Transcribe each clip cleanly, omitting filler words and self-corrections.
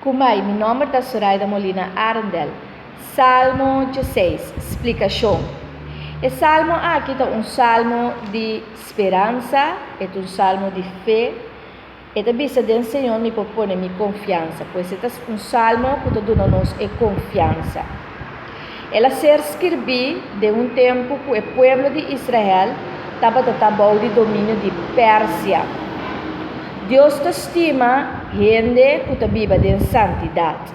Kumai, mi nòmber ta Soraida Molina Arendel. Salmo 16, splikashon. E salmo aki ta un salmo di speransa, e ta un salmo di fe. E ta bisa den Señor mi por pone mi konfiansa, pues e ta un salmo ku ta duna nos e konfiansa. El a ser skirbí den un tempu ku e pueblo di Israel tabata ta bou di dominio di Persia. Dios ta stima hende ku ta biba den santidat.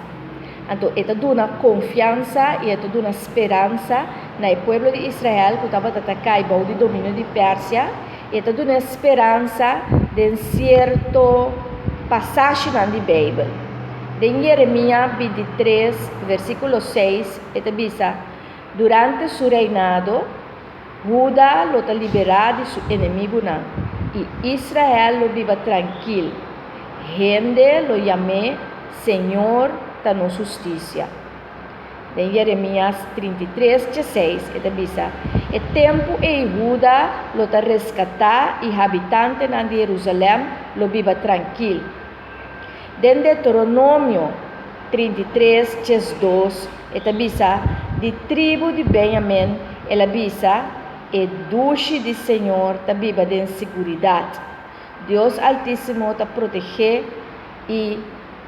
Anto e ta duna konfiansa i e ta duna speransa na e pueblo di Israel ku tabata ta kai bou di dominio di Persia. E ta duna speransa den sierto pasashinan di Beibel. Den Yeremia 23, versíkulo 6, e ta bisa, Durante su reinado, Huda lo ta liberá di su enemigunan, i Israel lo biba trankil. Hende lo yam'é, Señor ta nos hustisia. Den Yeremías 33, 16, e ta bisa, E tempu ei Huda lo ta reskatá i habitantenan di Herusalèm lo biba trankil. Den Deuteronomio 33, 12, e ta bisa, Di tribu di Benyamin el a bisa, E dushi di señor ta biba den siguridat. Dios Altísimo ta proteg'é i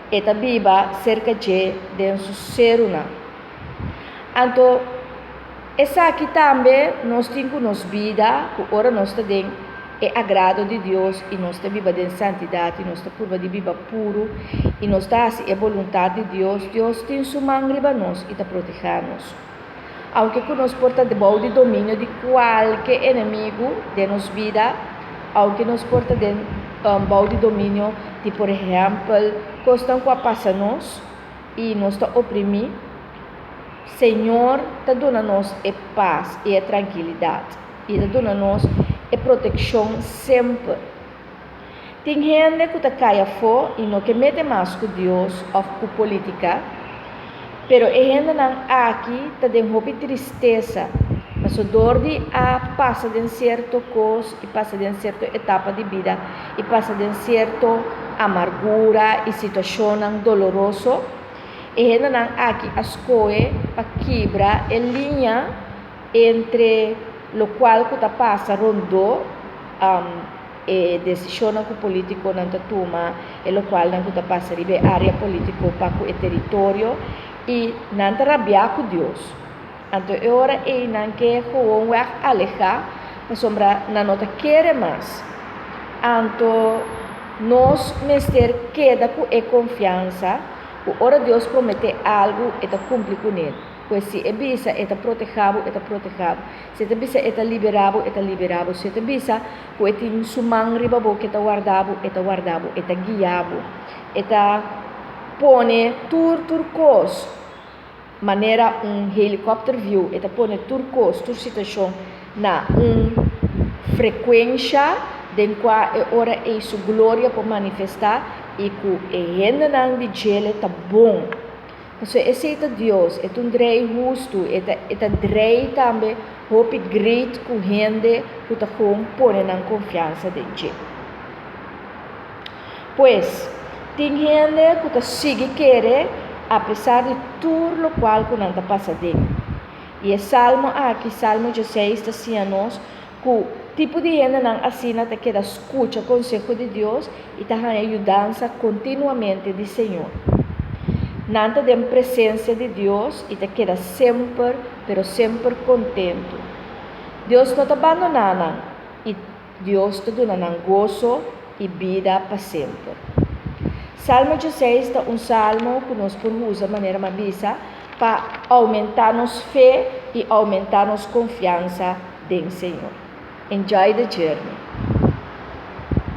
e ta biba serka dje den su serunan. Anto, esaki tambe nos tin ku nos bida, ku ora nos ta den e agrado di Dios i nos ta biba den santidat i nos ta purba di biba puru i nos ta hasi e boluntat di Dios, Dios tin su man riba nos i ta protehá nos. Aunke ku nos por ta bou di dominio di kualke enemigu den nos bida, aunke nos por ta den bou di dominio di, por ehèmpel, kosnan ku a pasa nos i nos ta oprimí, Señor ta duna nos e pas i e trankilidat i ta duna nos e protekshon semper. Tin hende ku ta kai afó i no ke mete mas ku Dios òf ku polítika, pero e hendenan aki ta den hopi tristesa paso dor di a pasa den sierto kos i pasa den sierto etapa di bida i pasa den sierto amargura i situashonnan doloroso, e hendenan aki a skohe pa kibra e liña entre lokual ku ta pasa rondó e desishonnan ku polítikonan ta tuma, e lokualnan ku ta pasa riba e área polítiko pa ku e teritorio, i nan ta rabiá ku Dios. Anto e ora ei nan ke gewoonweg alehá pasobra nan no ta kere mas. Anto nos mester keda ku e konfiansa ku ora Dios prometé algu e ta kumpli kuné. Pues si e bisa e ta protehá bo, e ta protehá bo. Si e ta bisa e ta liberá bo, e ta liberá bo. Si e ta bisa ku e tin su man riba bo ku e ta warda bo, e ta warda bo, e ta guia bo. E ta pone tur tur kos manera un helikòpter view, e ta pone tur kos, tur situashon na un frekuensha den kua e ora ei su gloria por manifestá i ku e hendenan di djele ta bon. Pasobra esei ta Dios, e ta un drei hustu, e ta e ta drei tambe hopi great ku hende ku ta gewoon pone nan konfiansa den dje. Pues, tin hende ku ta sigui kere apesar di tur lokual ku nan ta pasa den. I e salmo aki, Salmo 16, ta siña nos ku tipo di hendenan asina ta keda skucha konseho di Dios i ta haña yudansa kontinuamente di Señor. Nan ta den presensia di Dios i ta keda semper, pero semper kontentu. Dios no ta bandoná nan i Dios ta duna nan goso i bida pa semper. Salmo 16 ta un salmo ku nos por usa manera mi a bisa pa oumentá nos fe i oumentá nos konfiansa den Señor. Enjoy the journey!